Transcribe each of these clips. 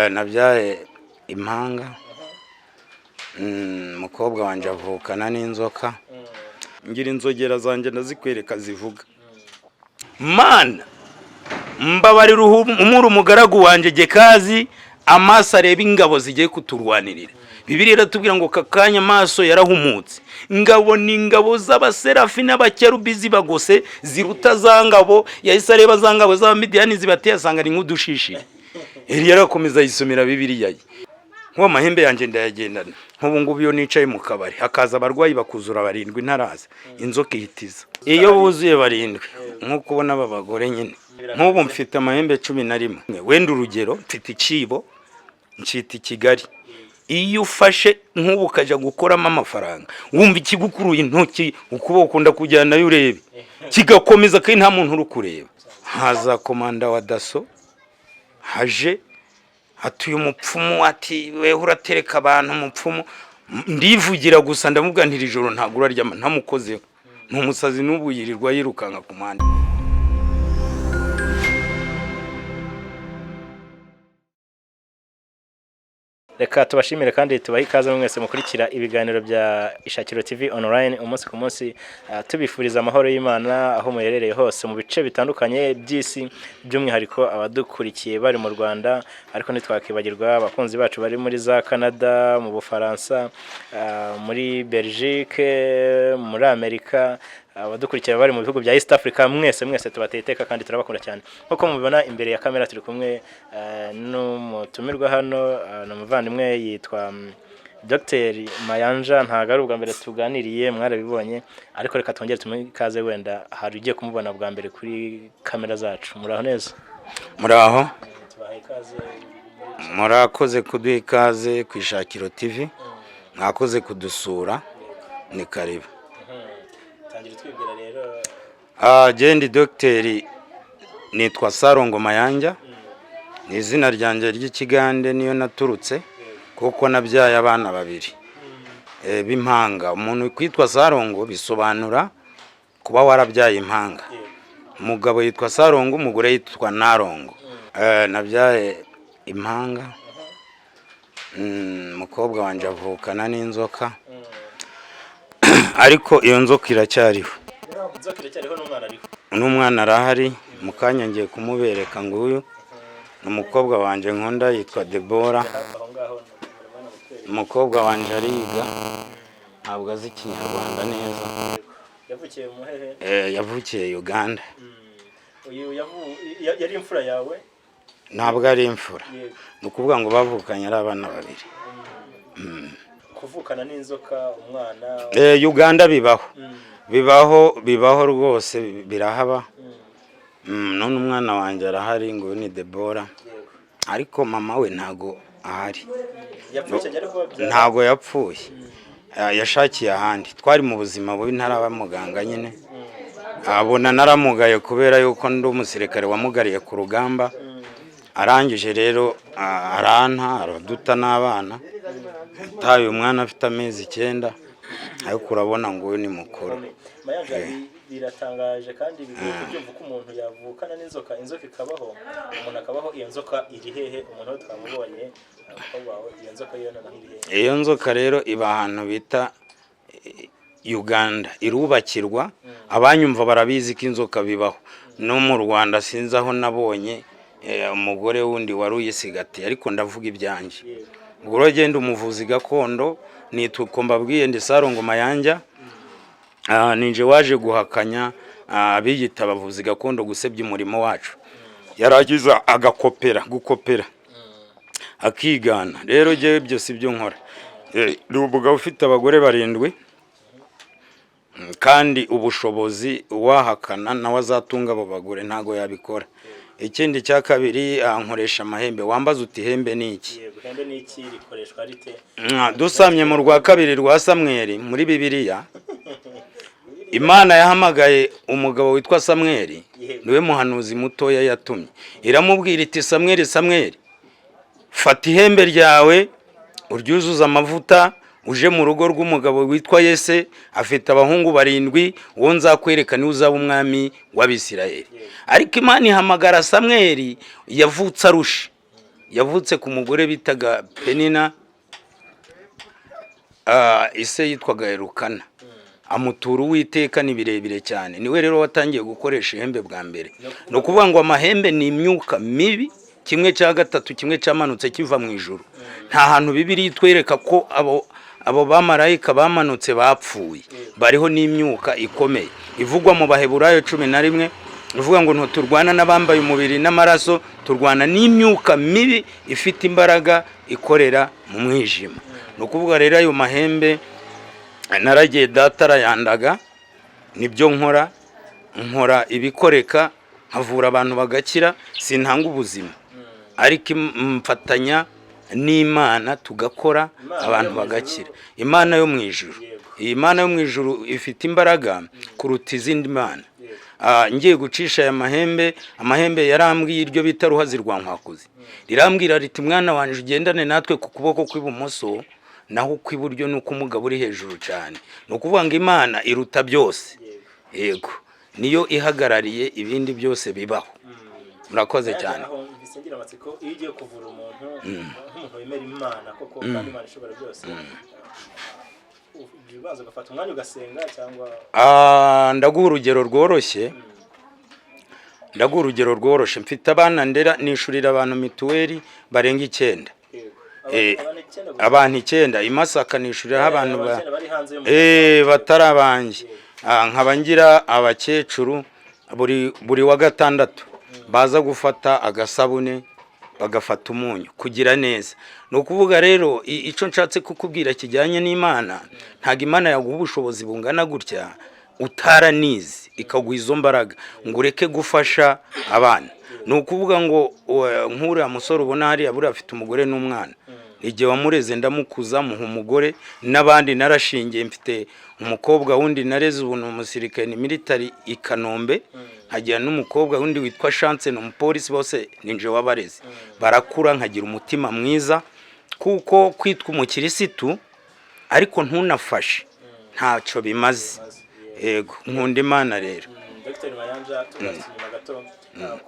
Nabyaye impanga. Umukobwa wanjye avukana n'inzoka. Ngira inzogera zanjye ndazikwereka zivuga. Mana, mbabarira, umuri umugaragu wanjye Gekazi amaso areba ingabo zigiye kuturwanirira. Bibiliya iratubwira ngo aka kanya amaso yarahumutse, ngabo ni ingabo z'abaserafi n'abakerubi zibagose, ziruta za ngabo. Yahise areba za ngabo z'Abamidiyani zibateye, asanga ni nk'udushishi. Eliya arakomeza yisomera Bibiliya ye. Nk'uwo amahembe yanjye ndayagendana. Nk'ubu ngubu iyo nicaye mu kabari, hakaza abarwayi bakuzura barindwi ntaraza, inzoka ihitiza iyo buzuye barindwi. Nk'uko ubona aba bagore nyine, nk'ubu mfite amahembe 11. Wenda urugero, mfite icibo ncita i Kigali. Iyo ufashe nk'ubu ukajya gukoramo amafaranga, wumva ikigukuruye intoki, ukuboko ndakujyanayo urebe, kigakomeza kandi nta muntu uri kureba. Haza komanda wa DASSO, haje atuye umupfumu, ati: "Weho uratereka abantu umupfumu." Ndivugira gusa, ndamubwira nti: "Iri joro ntabwo uraryama ntamukozeho." Ni umusazi, n'ubu yirirwa yirukanka ku muhanda. Reka tubashimire kandi tubahe ikaze mwese mukurikira ibiganiro bya Ishakiro TV Online umunsi ku munsi, tubifuriza amahoro y'Imana aho muherereye hose mu bice bitandukanye by'isi, by'umwihariko abadukurikiye bari mu Rwanda, ariko ntitwakibagirwa abakunzi bacu bari muri za Canada, mu Bufaransa, muri Belgique, muri Amerika, abadukurikira bari mu bihugu bya East Africa. Mwese mwese tubateye iteka kandi turabakunda cyane. Nk'uko mubibona imbere ya kamera, turi kumwe n'umutumirwa hano, ni umuvandimwe yitwa Dr Mayanja. Ntabwo ari ubwa mbere tuganiriye, mwarabibonye, ariko reka twongere tumuhe ikaze, wenda hari ugiye kumubona bwa mbere kuri kamera zacu. Muraho neza? Muraho. Tubahaye ikaze. Murakoze kuduha ikaze ku Ishakiro TV, mwakoze kudusura, ni karibu. Tangira twibwira rero. Gendi dogiteri, nitwa Sarongo Mayanja, ni izina ryanjye ry'ikigande, niyo naturutse, kuko nabyaye abana babiri b'impanga. Umuntu kwitwa Sarongo bisobanura kuba warabyaye impanga. Umugabo yitwa Sarongo, umugore yitwa Narongo. Nabyaye impanga. Umukobwa wanjye avukana n'inzoka, ariko iyo nzoka iracyariho. Inzoka iracyariho n'umwana ariho? N'umwana arahari, mu kanya ngiye kumubereka. Nguyu ni umukobwa wanjye nkunda, yitwa Debora. Aho ngaho murabona kutwereka. Umukobwa wanjye ariga, ntabwo azi Ikinyarwanda neza. Yavukiye mu hehe? Yavukiye Uganda. Uyu yari imfura yawe? Ntabwo ari imfura. Ni ukuvuga ngo bavukanye ari abana babiri. Kuvukana n'inzoka umwana? Uganda bibaho. Bibaho, bibaho rwose, birahaba. None umwana wanjye arahari, ngo ni Debora. Ariko mama we ntago ahari. Yapfuye cyane ariko babyara? Ntago yapfuye. Yashakiye ahandi. Twari mu buzima bubi ntaraba muganga nyine, abona naramugaye kubera yuko ndi umusirikare wamugariye ku rugamba. Arangije rero aranta, araduta n'abana. Taye umwana afite amezi 9, ariko urabona ngo uyu ni mukuru. Mayanja, biratangaje kandi bigoye kubyumva ko umuntu yavukana n'inzoka, inzoka ikabaho, umuntu akabaho. Iyo nzoka iri hehe? Umuntu we twamubonye, umukobwa wawe, iyo nzoka yo noneho iri hehe? Iyo nzoka rero iba ahantu bita Uganda, irubakirwa. Abanyumva barabizi ko inzoka bibaho no mu Rwanda. Sinzi aho nabonye umugore wundi wari uyisigatiye, ariko ndavuga ibyanjye. Ubwo rero genda umuvuzi gakondo nitwa uko mbabwiye, ndi Sarongo Mayanja. Ninje waje guhakanya abiyita abavuzi gakondo gusebya umurimo wacu, yaragiza agakopera, gukopera akigana. Rero jyewe ibyo si byo nkora. Ndi umugabo ufite abagore barindwi, kandi ubushobozi uwahakana nawe azatunga abo bagore ntago yabikora. Ikindi cya kabiri, nkoresha amahembe. Wambaza uti: "Ihembe ni iki?" Yego, ihembe ni iki? Rikoreshwa rite? Dusamye mu rwa kabiri rwa Samweli muri Bibiliya, Imana yahamagaye umugabo witwa Samweli, niwe muhanuzi mutoya yatumye. Iramubwira iti: "Samweli, Samweli, fata ihembe ryawe uryuzuze amavuta, uje mu rugo rw'umugabo witwa Yese, afite abahungu barindwi, uwo nzakwereka niwe uzaba umwami w'Abisirayeli." Ariko Imana ihamagara Samweli yavutse arushe. Yavutse ku mugore bitaga Penina, ise yitwaga Elukana, amutura Uwiteka. Ni birebire cyane. Niwe rero watangiye gukoresha ihembe bwa mbere. Ni ukuvuga ngo amahembe ni imyuka mibi, kimwe cya gatatu kimwe cyamanutse kiva mu ijuru. Nta hantu Bibiliya itwereka ko abo bamarayika bamanutse bapfuye. Bariho n'imyuka ikomeye ivugwa mu Baheburayo 11, ivuga ngo ntiturwana n'abambaye umubiri n'amaraso, turwana n'imyuka mibi ifite imbaraga ikorera mu mwijima. Ni ukuvuga rero ayo mahembe naragiye, data arayandaga, nibyo nkora. Nkora ibikoreka, nkavura abantu bagakira. Sintanga ubuzima, ariko mfatanya n'Imana tugakora Imana abantu yo mu ijuru. bagakira. Imana yo mu ijuru. Iyi Mana yo mu ijuru ifite imbaraga kuruta izindi mana. Ngiye gucisha aya mahembe, amahembe yarambwiye, iryo bita Ruhazi rwa Nkwakuzi, rirambwira riti: "Mwana wanjye, ugendane natwe ku kuboko kw'ibumoso, naho ukw'iburyo ni uko umugabo uri hejuru cyane." Ni ukuvuga ngo Imana iruta byose. Yego, niyo ihagarariye ibindi byose bibaho. Murakoze cyane. Aho mbisengera amatsiko, iyo ugiye kuvura umuntu nk'umuntu wemera Imana koko kandi Imana ishobora byose, ujya ubanza ugafata umwanya ugasenga cyangwa? Ndaguha urugero rworoshye, ndaguha urugero rworoshye. Mfite abana ndera, nishurira abantu mituweli barenga icyenda. Abantu icyenda gusa? Abantu icyenda i Masaka nishuriraho abantu ba icyenda bari hanze yo mu batari abanjye. Nkaba ngira abakecuru buri wa gatandatu baza gufata agasabune, bagafata umunyu, kugira neza. Ni ukuvuga rero icyo nshatse kukubwira kijyanye n'Imana, ntabwo Imana yaguha ubushobozi bungana gutya utaranize, ikaguha izo mbaraga ngo ureke gufasha abana. Ni ukuvuga ngo nk'uriya musore ubona hariya, buriya afite umugore n'umwana. Igihe wamureze, ndamukuza, muha umugore n'abandi. Narashingiye, mfite umukobwa wundi nareze, ubu ni umusirikare, ni military i Kanombe. Nkagira n'umukobwa wundi witwa Chance, ni umupolisi. Bose ni nje wabareze, barakura, nkagira umutima mwiza, kuko kwitwa umukirisitu ariko ntunafashe ntacyo bimaze. Yego, nkunda Imana rero. Dr Mayanja, tugarutse inyuma gato,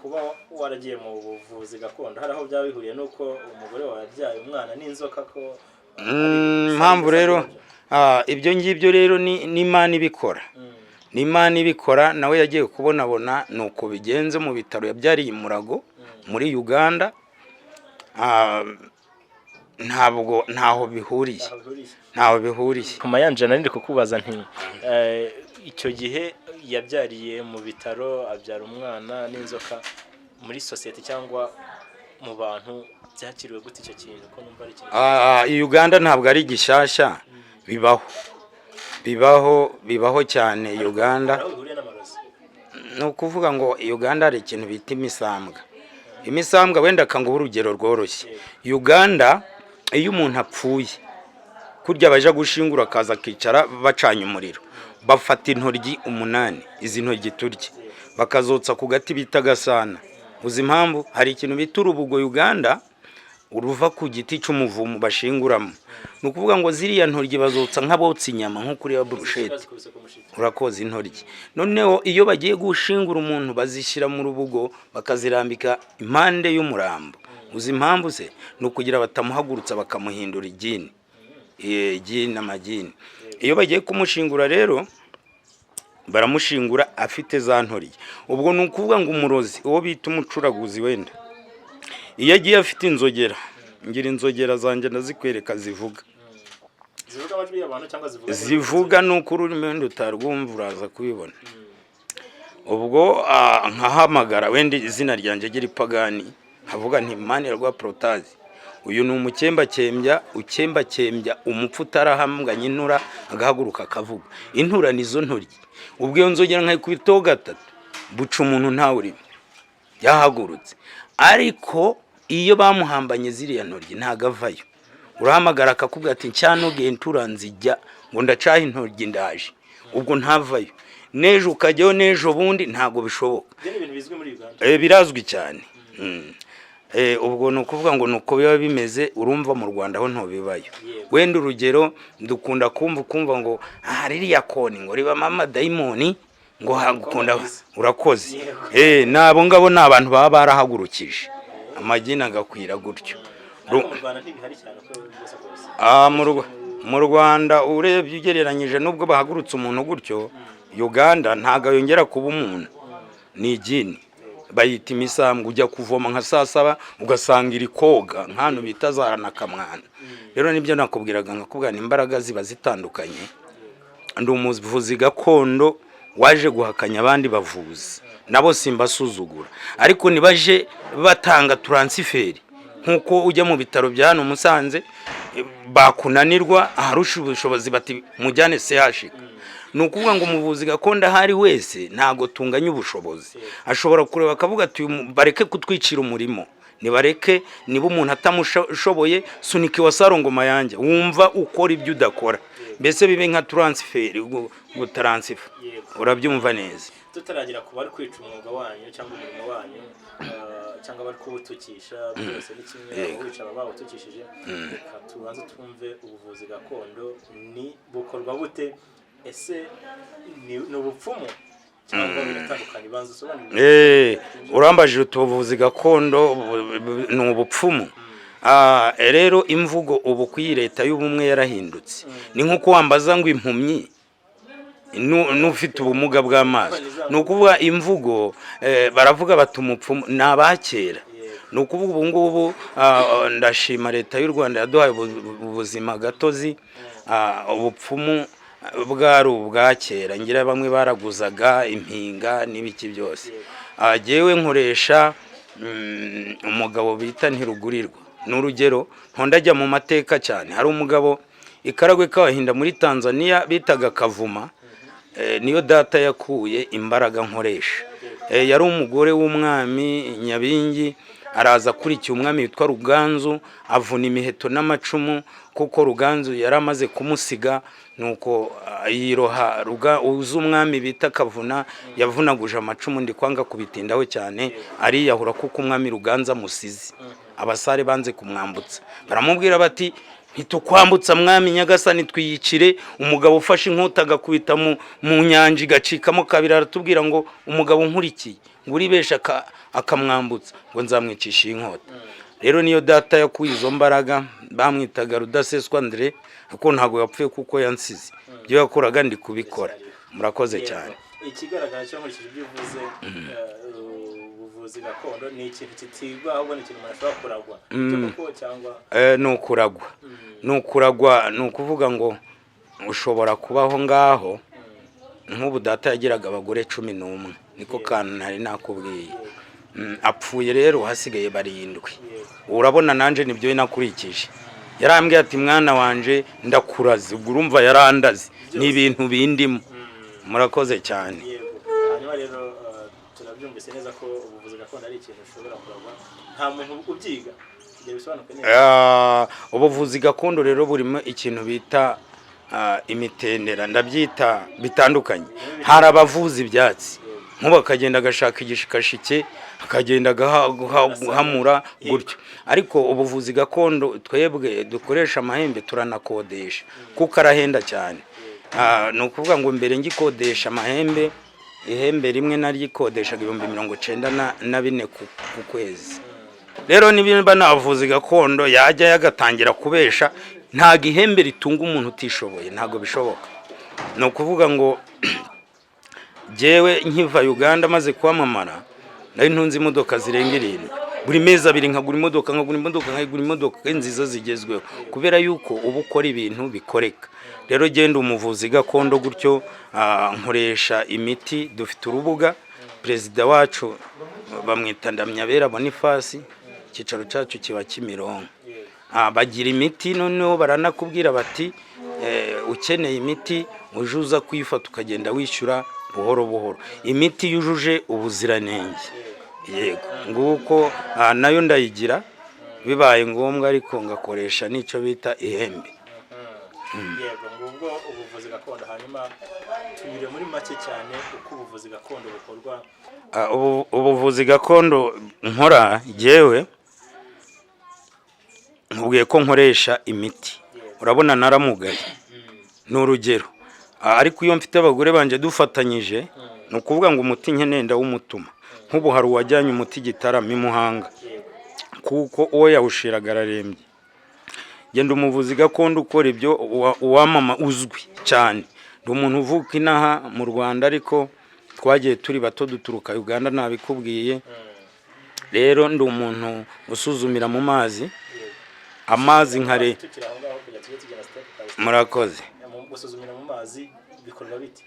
kuba waragiye mu buvuzi gakondo hari aho byaba bihuriye n'uko umugore wawe yabyaye umwana n'inzoka ko? Impamvu rero, ibyo ngibyo rero ni Imana ibikora, ni Imana ibikora. Nawe yagiye kubonabona ni uko bigenze mu bitaro yabyariye i Murago muri Uganda. Ntabwo ntaho bihuriye, ntaho bihuriye. Ku Mayanja, nari ndi kukubaza nti icyo gihe yabyariye mu bitaro, abyara umwana n'inzoka, muri sosiyete cyangwa mu bantu byakiriwe gute icyo kintu, ko numva ari ikintu? I Uganda ntabwo ari gishyashya, bibaho, bibaho, bibaho cyane Uganda. Hari aho bihuriye n'amarozi? Ni ukuvuga ngo Uganda hari ikintu bita imisambwa. Imisambwa, wenda akanguha urugero rworoshye, Uganda iyo umuntu apfuye, kurya baja gushingura, akaza akicara bacanye umuriro, bafata intoryi umunani, izi ntoryi turya, bakazotsa ku gati bita gasana. Uzi impamvu? Hari ikintu bita urubugo Uganda, uruva ku giti cy'umuvumu bashinguramo. Ni ukuvuga ngo ziriya ntoryi bazotsa nk'abotsa inyama, nko kuri ya burushete. Bazikubise ku mushito. Urakoza intoryi, noneho iyo bagiye gushingura umuntu bazishyira mu rubugo, bakazirambika impande y'umurambo. Uzi impamvu se? Ni ukugira batamuhagurutsa bakamuhindura igini. Igini, amagini. Iyo bagiye kumushingura rero, baramushingura afite za ntoryi. Ubwo ni ukuvuga ngo umurozi, uwo bita umucuraguzi, wenda iyo agiye afite inzogera, ngira inzogera zanjye ndazikwereka zivuga. Zivuga amajwi y'abantu cyangwa zivuga? Zivuga nuko ururimi wenda utarwumva, uraza kubibona. Ubwo nkahamagara wenda izina ryanjye ry'iripagani, nkavuga nti: "Maniragwa Porotazi, uyu ni umukembakembya ukembakembya umupfu utarahambwanye intura, agahaguruka akavuga." Intura nizo ntoryi. Ubwo iyo nzogera nkayikubitaho gatatu, buca umuntu ntawe urimo, yahagurutse. Ariko iyo bamuhambanye ziriya ntoryi ntago avayo. Urahamagara akakubwira ati: "Ncyanogeye ntura nzijya ngo ndacaha intoryi, ndaje." Ubwo ntavayo, n'ejo ukajyayo, n'ejo bundi, ntabwo bishoboka. Ibyo ni ibintu bizwi muri Uganda? Birazwi cyane. Ubwo ni ukuvuga ngo ni uko biba bimeze. Urumva mu Rwanda ho ntubibayo. Wenda urugero dukunda kumva, ukumva ngo aha ririya koni ngo ribamo amadayimoni, ngo hagukunda. Urakoze. Nabo ngabo ni abantu baba barahagurukije. Amagini agakwira gutyo. Ariko mu Rwanda ntibihari cyane uko bimeze kose. Mu Rwanda urebye ugereranyije n'ubwo bahagurutse umuntu gutyo, Uganda ntabwo yongera kuba umuntu, ni igini bayita imisambwe. Ujya kuvoma nka saa saba ugasanga iri koga nk'ahantu bita za Nakamwana. Rero nibyo nakubwiraga, nkakubwira ni imbaraga ziba zitandukanye. Ndi umuvuzi gakondo waje guhakanya abandi bavuzi, nabo simbasuzugura, ariko nibaje batanga transfer nk'uko ujya mu bitaro bya hano Musanze, bakunanirwa aharusha ubushobozi bati mujyane CHK. Ni ukuvuga ngo umuvuzi gakondo aho ari wese ntabwo tunganya ubushobozi. Ashobora kureba akavuga ati: "Uyu bareke kutwicira umurimo, nibareke, niba umuntu atamushoboye sunika iwa Sarongoma yanjye wumva ukora ibyo udakora." Mbese bibe nka transfer, gutaransifa. Urabyumva neza. Tutaragera ku bari kwica umwuga wanyu cyangwa umurimo wanyu, cyangwa bari kuwutukisha, byose ni kimwe, abawica baba bawutukishije. Reka tubanze twumve ubuvuzi gakondo ni bukorwa bute? Ese ni ubupfumu cyangwa biratandukanye? Banza usobanurire. Urambajije uti ubuvuzi gakondo ni ubupfumu. Rero imvugo ubu ku iyi leta y'ubumwe yarahindutse. Ni nk'uko wambaza ngo impumyi n'ufite ubumuga bw'amaso. Ni ukuvuga imvugo, baravuga bati umupfumu ni abakera. Ni ukuvuga ubu ngubu, ndashima leta y'u Rwanda yaduhaye ubuzima gatozi. Ubupfumu bwari ubwa kera, ngira bamwe baraguzaga impinga n'ibiki byose. Jyewe nkoresha umugabo bita Ntirugurirwa. Ni urugero ntondajya mu mateka cyane. Hari umugabo ikaragwe k'Abahinda muri Tanzania bitaga Kavuma. Niyo data yakuye imbaraga nkoresha. Yari umugore w'umwami Nyabingi, araza akurikiye umwami witwa Ruganzu, avuna imiheto n'amacumu kuko Ruganzu yari amaze kumusiga. Nuko yiroha uzi umwami bita Kavuna yavunaguje amacumu, ndi kwanga kubitindaho cyane, ariyahura kuko umwami Ruganzu amusize. Abasare banze kumwambutsa, baramubwira bati: "Ntitukwambutsa mwami nyagasani, twiyicire." Umugabo ufashe inkota agakubita mu nyanja igacikamo kabiri, aratubwira ngo: "Umugabo nkurikiye ngo uribesha akamwambutsa, ngo nzamwicisha iyi nkota." Rero niyo data yakuye izo mbaraga. Bamwitaga Rudaseswa Andre, ariko ntabwo yapfuye kuko yansize. Ibyo yakoraga ndi kubikora. Murakoze cyane. Ikigaragara cyo nkurikije ibyo uvuze, ubuvuzi gakondo ni ikintu kitigwa, ahubwo ni ikintu umuntu ashobora kuragwa. Ibyo koko cyangwa? Ni ukuragwa, ni ukuragwa. Ni ukuvuga ngo ushobora kubaho ngaho. Nk'ubu data yagiraga abagore 11, niko kantu ntari nakubwiye. Apfuye rero hasigaye barindwi. Urabona nanje nibyo nakurikije. Yarambwiye ati: "Mwana wanje, ndakuraze." Ubwo urumva yarandaze, ni ibintu bindimo. Murakoze cyane. Yego. Hanyuma rero turabyumvise neza ko ubuvuzi gakondo ari ikintu ushobora kuragwa, nta muntu ubyiga kugira bisobanuke neza. Ubuvuzi gakondo rero burimo ikintu bita imitendera, ndabyita bitandukanye. Hari abavuza ibyatsi, nk'ubu akagenda agashaka igishikashike, akagenda agahamura gutyo. Ariko ubuvuzi gakondo twebwe dukoresha amahembe, turanakodesha kuko arahenda cyane. Ni ukuvuga ngo mbere ngikodesha amahembe, ihembe rimwe naryikodeshaga 94,000 ku kwezi. Rero niba navuzi gakondo yajya yagatangira kubesha, ntabwo ihembe ritunga umuntu utishoboye, ntabwo bishoboka. Ni ukuvuga ngo jyewe nkiva Uganda maze kwamamara, nari ntunze imodoka zirenga irindwi. Buri mezi 2 nkagura imodoka, nkagura imodoka, nkagura imodoka nziza zigezweho, kubera yuko uba ukora ibintu bikoreka. Rero genda umuvuzi gakondo gutyo, nkoresha imiti. Dufite urubuga, perezida wacu bamwita Ndamyabera Boniface, icyicaro cyacu kiba Kimironko. Bagira imiti, noneho baranakubwira bati: "Ukeneye imiti uje uza kuyifata, ukagenda wishyura buhoro buhoro, imiti yujuje ubuziranenge." Yego, nguko. Nayo ndayigira bibaye ngombwa, ariko ngakoresha n'icyo bita ihembe. Yego, ngubwo ubuvuzi gakondo. Hanyuma tunyure muri make cyane uko ubuvuzi gakondo bukorwa. Ubuvuzi gakondo nkora jyewe, nkubwiye ko nkoresha imiti. Urabona naramugaye, ni urugero. Ariko iyo mfite abagore banjye dufatanyije, ni ukuvuga ngo umuti nkeneye ndawumutuma. Nk'ubu hari uwajyanye umuti Gitarama i Muhanga. Kuko uwo yawushiraga ararembye. Genda umuvuzi gakondo ukora ibyo, uwamama uzwi cyane. Ndi umuntu uvuka inaha mu Rwanda, ariko twagiye turi bato duturuka Uganda, nabikubwiye. Rero ndi umuntu usuzumira mu mazi, amazi nkare. Tukiri aho ngaho, kugira tujye tugenda step by step. Murakoze. Gusuzumira mu mazi bikorwa bite?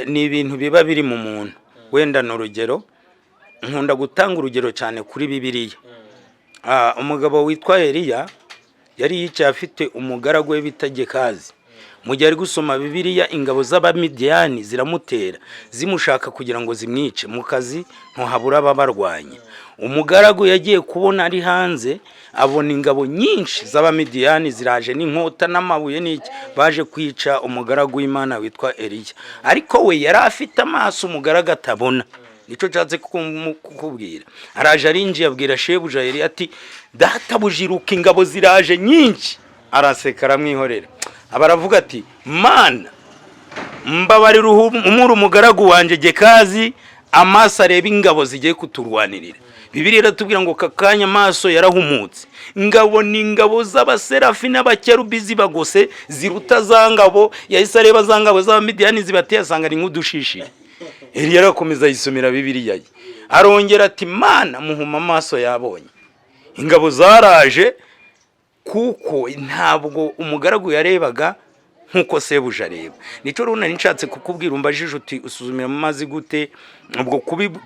Ni ibintu biba biri mu muntu. Wenda ni urugero, nkunda gutanga urugero cyane kuri Bibiliya. Umugabo witwa Eliya yari yicaye afite umugaragu we bita Gekazi. Mu gihe ari gusoma Bibiliya, ingabo z'Abamidiyani ziramutera zimushaka kugira ngo zimwice. Mu kazi ntuhabura ababarwanya. Umugaragu yagiye kubona ari hanze, abona ingabo nyinshi z'Abamidiyani ziraje n'inkota n'amabuye n'iki, baje kwica umugaragu w'Imana witwa Eliya. Ariko we yari afite amaso umugaragu atabona. Nicyo nshatse kukubwira. Araje, arinjiye, abwira shebuja Eliya ati: "Databuja, iruka, ingabo ziraje nyinshi." Araseka, aramwihorera. Aba aravuga ati: "Mana, mbabarira, umure umugaragu wanjye Gekazi amaso areba ingabo zigiye kuturwanirira." Bibiliya iratubwira ngo aka kanya amaso yarahumutse, ingabo ni ingabo z'abaserafi n'abakerubi zibagose, ziruta za ngabo. Yahise areba za ngabo z'Abamidiyani zibateye, asanga ni nk'udushishi. Eliya arakomeza yisomera Bibiliya ye, arongera ati: "Mana, muhuma amaso." Yabonye ingabo zaraje, kuko ntabwo umugaragu yarebaga nk'uko sebuja areba. Nicyo rero nari nshatse kukubwira. Umbajije uti: "Usuzumira mu mazi gute?" Ubwo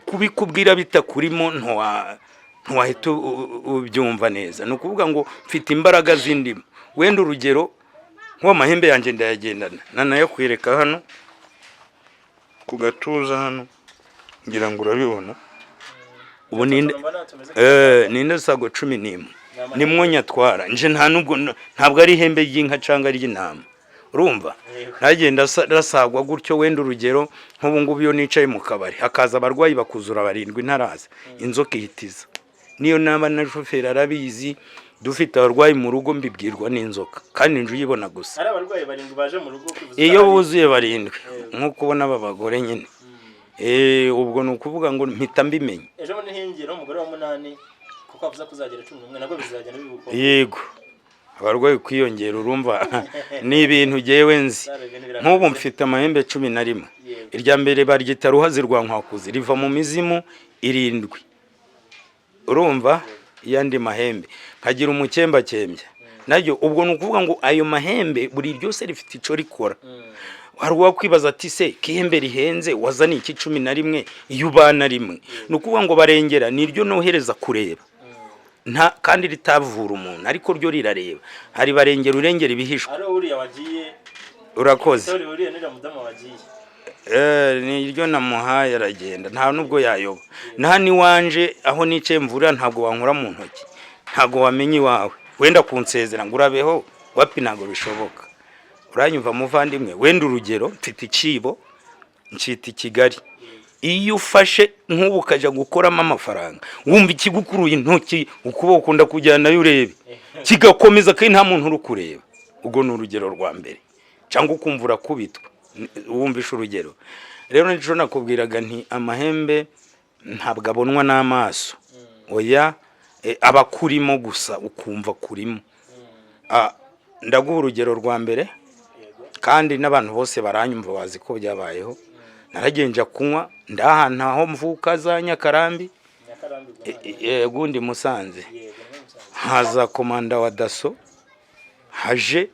kubikubwira bitakurimo ntiwahita ubyumva neza. Ni ukuvuga ngo mfite imbaraga z'indimo. Wenda urugero, nk'uwo mahembe yanjye ndayagendana, nanayakwereka hano ku gatuza hano, ngira ngo urabibona. Ubu ninde ninde sago 11 nimwo nyatwara nje. Nta nubwo, ntabwo ari ihembe ry'inka cyangwa ry'intama, urumva ntagenda rasagwa gutyo. Wenda urugero, nk'ubu ngubu iyo nicaye mu kabari, hakaza abarwayi bakuzura barindwi ntaraza, inzoka ihitiza. Niyo naba na shoferi arabizi, dufite abarwayi mu rugo, mbibwirwa n'inzoka kandi inzu uyibona gusa. Ari abarwayi barindwi baje mu rugo kwivuza? Iyo buzuye barindwi, nk'uko ubona aba bagore nyine, ubwo ni ukuvuga ngo mpita mbimenya. Ejo bundi hiyongeraho umugore wa munani, kuko avuze ko uzagera 11, nabwo bizagenda biba uko. Yego, abarwayi kwiyongera, urumva ni ibintu ngewe nzi. Nk'ubu mfite amahembe 11. Irya mbere baryita ruhazi rwa nkwakuzi, riva mu mizimu irindwi. Urumva iyandi mahembe, nkagira umukembakembya naryo. Ubwo ni ukuvuga ngo ayo mahembe buri ryose rifite icyo rikora. Hari uwakwibaza ati: "Se kihembe rihenze wazaniye iki 11 iyo ubana rimwe?" Ni ukuvuga ngo barengera niryo nohereza kureba, nta kandi ritavura umuntu, ariko ryo rirareba. Hari barengera urengera ibihishwe. Ari uriya wagiye? Urakoze. Sorry, uriya nuriya mudamu wagiye. Niryo namuhaye, aragenda, nta nubwo yayoba. Nta n'iwanje aho nicaye mvura, ntabwo wankura mu ntoki, ntabwo wamenya iwawe. Wenda kunsezera ngo urabeho, wapi, ntabwo bishoboka. Uranyumva muvandimwe? Wenda urugero, mfite icibo ncita i Kigali. Iyo ufashe nk'ubu ukajya gukoramo amafaranga, wumva ikigukuruye intoki, ukuboko ndakujyanayo urebe, kigakomeza kandi nta muntu uri kureba. Ubwo ni urugero rwa mbere. Cyangwa ukumva urakubitwa. Wumvishe urugero. Rero nicyo nakubwiraga nti amahembe ntabwo abonwa n'amaso, oya, aba akurimo gusa, ukumva kurimo. Ndaguha urugero rwa mbere, kandi n'abantu bose baranyumva, bazi ko byabayeho. Naragenja kunywa ndahantu aho mvuka za Nyakarambi. Nyakarambi? Yego, ndi Musanze. Yego, ni Musanze. Haza komanda wa DASSO, haje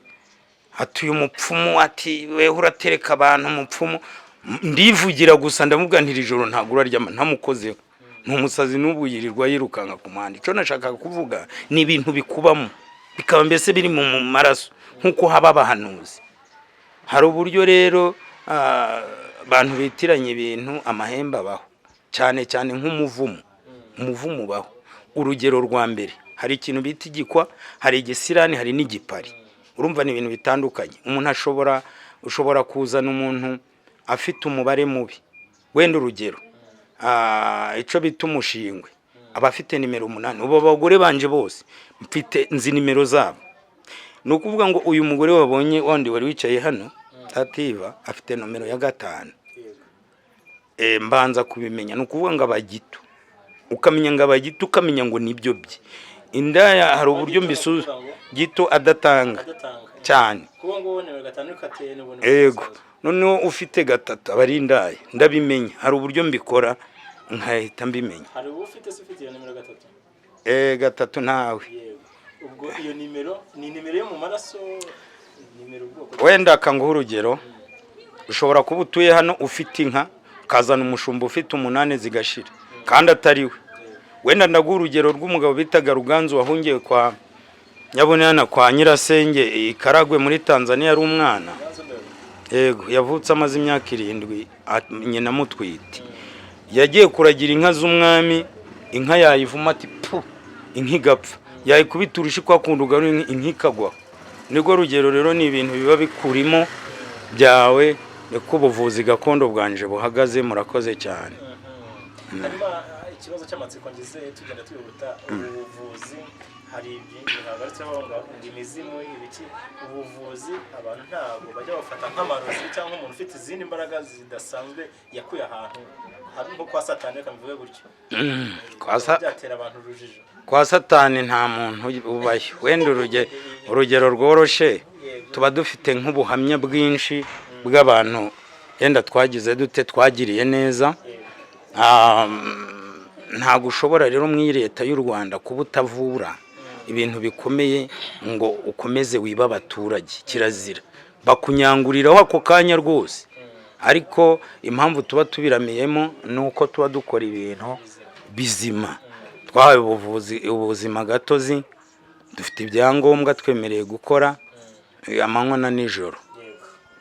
atuye umupfumu, ati: "Weho uratereka abantu umupfumu." Ndivugira gusa, ndamubwira nti: "Iri joro ntabwo uraryama ntamukozeho." Ni umusazi, n'ubu yirirwa yirukanka ku muhanda. Icyo nashakaga kuvuga ni ibintu bikubamo, bikaba mbese biri mu maraso, nk'uko haba abahanuzi. Hari uburyo rero abantu bitiranya ibintu. Amahembe abaho cyane cyane nk'umuvumo. Umuvumo ubaho. Urugero rwa mbere, hari ikintu bita igikwa, hari igisirani, hari n'igipari. Urumva ni ibintu bitandukanye. Umuntu ashobora, ushobora kuzana umuntu afite umubare mubi. Wenda urugero, icyo bita umushingwe, aba afite nimero 8. Ubu abagore banje bose mfite, nzi nimero zabo. Ni ukuvuga ngo uyu mugore wabonye wandi wari wicaye hano ativa, afite nomero ya 5. Mbanza kubimenya. Ni ukuvuga ngo abagito, ukamenya ngo abagito, ukamenya ngo nibyo bye. Indaya hari uburyo mbisuza gito adatanga Adatanga. cyane. Kuba ngo nimero 5 ikateye n'ubundi. Ego, noneho ufite 3 aba ari indaya, ndabimenya, hari uburyo mbikora nkahita mbimenya. Hari uwo ufite se ufite iyo nimero 3? 3 ntawe. Yego, ubwo iyo nimero ni nimero yo mu maraso, nimero ubwoko? Wenda akanguha urugero, ushobora kuba utuye hano ufite inka, ukazana umushumba ufite 8 zigashira kandi atari we. Wenda ndaguha urugero rw'umugabo bitaga Ruganzu wahungiye kwa Nyabunana kwa nyirasenge i Karagwe muri Tanzania, ari umwana. Yego, yavutse amaze imyaka 7, nyina amutwite. Yagiye kuragira inka z'umwami, inka yayivuma ati pu, inka igapfa, yayikubita urushi kwa kundi ugarura inka ikagwa. Nirwo rugero rero, ni ibintu biba bikurimo byawe, niko ubuvuzi gakondo bwanje buhagaze. Murakoze cyane. Hanyuma ikibazo cy'amatsiko ngize, tugenda twihuta, ubuvuzi hari ibintu hagarutseho ngo imizimu ibiki, ubuvuzi abantu ntabwo bajya bafata nk'amarozi cyangwa umuntu ufite izindi mbaraga zidasanzwe yakuye ahantu habi nko kwa Satani, reka mbivuge gutyo, byatera abantu urujijo? Kwa Satani nta muntu ubayo. Wenda urugero rworoshe, tuba dufite nk'ubuhamya bwinshi bw'abantu yenda twagize dute, twagiriye neza. Ntabwo ushobora rero muri leta y'u Rwanda kuba utavura ibintu bikomeye ngo ukomeze wiba abaturage, kirazira, bakunyanguriraho ako kanya rwose. Ariko impamvu tuba tubiramiyemo ni uko tuba dukora ibintu bizima, twahawe ubuvuzi ubuzima gatozi, dufite ibyangombwa, twemereye gukora amanywa na nijoro.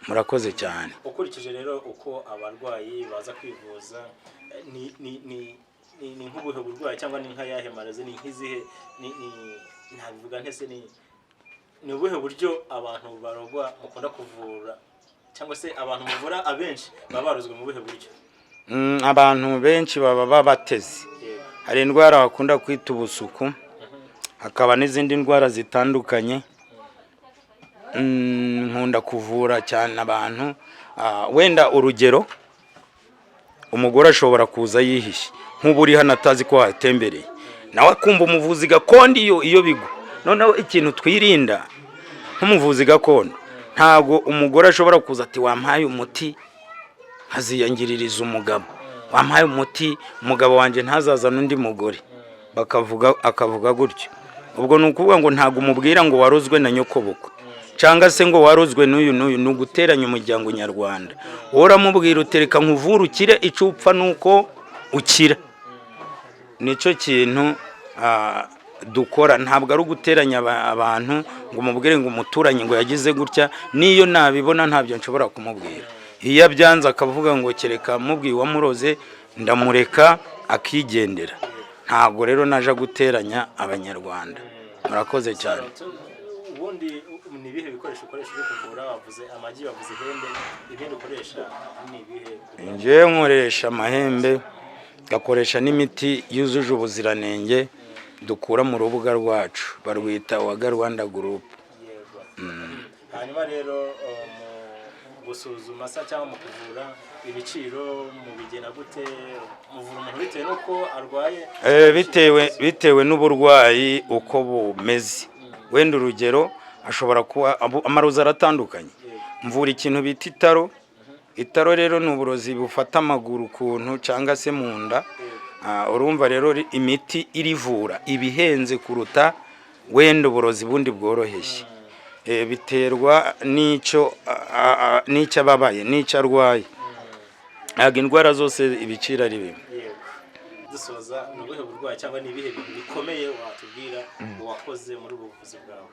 Murakoze cyane. Ukurikije rero uko abarwayi baza kwivuza, ni nk'ubuhe burwayi cyangwa ni nk'ayahe marozi, ni nk'izihe, ni ntabivuga ntese, ni ubuhe buryo abantu barogwa mukunda kuvura, cyangwa se abantu muvura abenshi baba barozwe mu buhe buryo? Abantu benshi baba babateze. Hari indwara bakunda kwita ubusuku, hakaba n'izindi ndwara zitandukanye. Nkunda kuvura cyane abantu, wenda urugero, umugore ashobora kuza yihishe nk'ubu uri hano atazi ko watembereye, nawe akumva umuvuzi gakondo iyo bigwa. Noneho ikintu twirinda nk'umuvuzi gakondo, ntabwo umugore ashobora kuza ati wampaye umuti nkaziyangiririza umugabo, wampaye umuti umugabo wanjye ntazazane undi mugore, bakavuga akavuga gutyo. Ubwo ni ukuvuga ngo ntabwo umubwira ngo warozwe na nyokobukwe cyangwa se ngo warozwe n'uyu n'uyu, ni uguteranya umuryango nyarwanda. Wowe uramubwira utereka nkuvure ukire, icyo upfa ni uko ukira. Nicyo kintu dukora, ntabwo ari uguteranya abantu ngo umubwire ngo umuturanyi ngo yagize gutya. N'iyo nabibona ntabyo nshobora kumubwira. Iyo abyanze akavuga ngo kereka mubwiye uwamuroze, ndamureka akigendera. Ntabwo rero naje guteranya abanyarwanda. Murakoze cyane. Ubundi ni ibihe bikoresho ukoresha byo kuvura? Wavuze amagi, wavuze ihembe, ibindi ukoresha ni ibihe? Njyewe nkoresha amahembe, ngakoresha n'imiti yujuje ubuziranenge dukura mu rubuga rwacu barwita Waga Rwanda Group. Yego. Hanyuma rero mu gusuzuma se cyangwa mu kuvura, ibiciro mubigena gute? Muvura umuntu bitewe n'uko arwaye? Bitewe n'uburwayi uko bumeze. Wenda urugero, ashobora kuba amarozi aratandukanye. Mvura ikintu bita itaro. Itaro rero ni uburozi bufata amaguru ukuntu cyangwa se mu nda. Urumva rero imiti irivura ibihenze kuruta wenda uburozi bundi bworoheje. Biterwa n'icyo n'icyo ababaye n'icyo arwaye. Ntabwo indwara zose ibiciro ari bimwe. Yego. Dusoza, ni ubuhe burwayi cyangwa ni ibihe bintu bikomeye watubwira wakoze muri ubu buvuzi bwawe?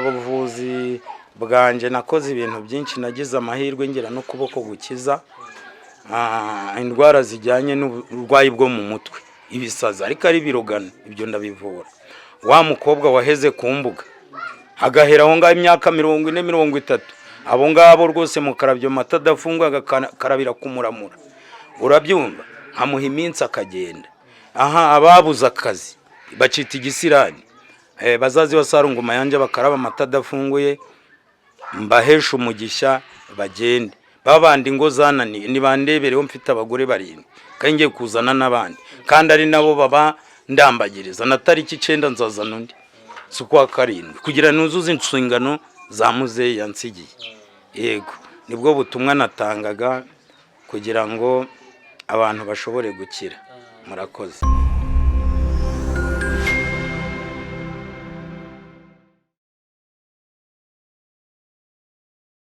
Ubuvuzi bwanjye nakoze ibintu byinshi, nagize amahirwe ngira n'ukuboko gukiza indwara zijyanye n'uburwayi bwo mu mutwe, ibisazi ariko ari birogano, ibyo ndabivura. Wa mukobwa waheze ku mbuga agahera aho ngaho imyaka 40, 30, abo ngabo rwose mukarabya amata adafunguye, agakarabira kumuramura, urabyumva, nkamuha iminsi akagenda. Aha ababuze akazi bacita igisirani, bazazi basarunguma yanjye bakaraba amata adafunguye, mbahesha umugisha bagende. Babandi ngo zananiye nibandebereho, mfite abagore 7 kandi ngiye kuzana n'abandi, kandi ari nabo baba Ndambagiriza na tariki 9 nzazana undi z'ukwa karindwi kugira nuzuze inshingano za muzehe yansigiye. Yego, nibwo butumwa natangaga kugira ngo abantu bashobore gukira. Murakoze.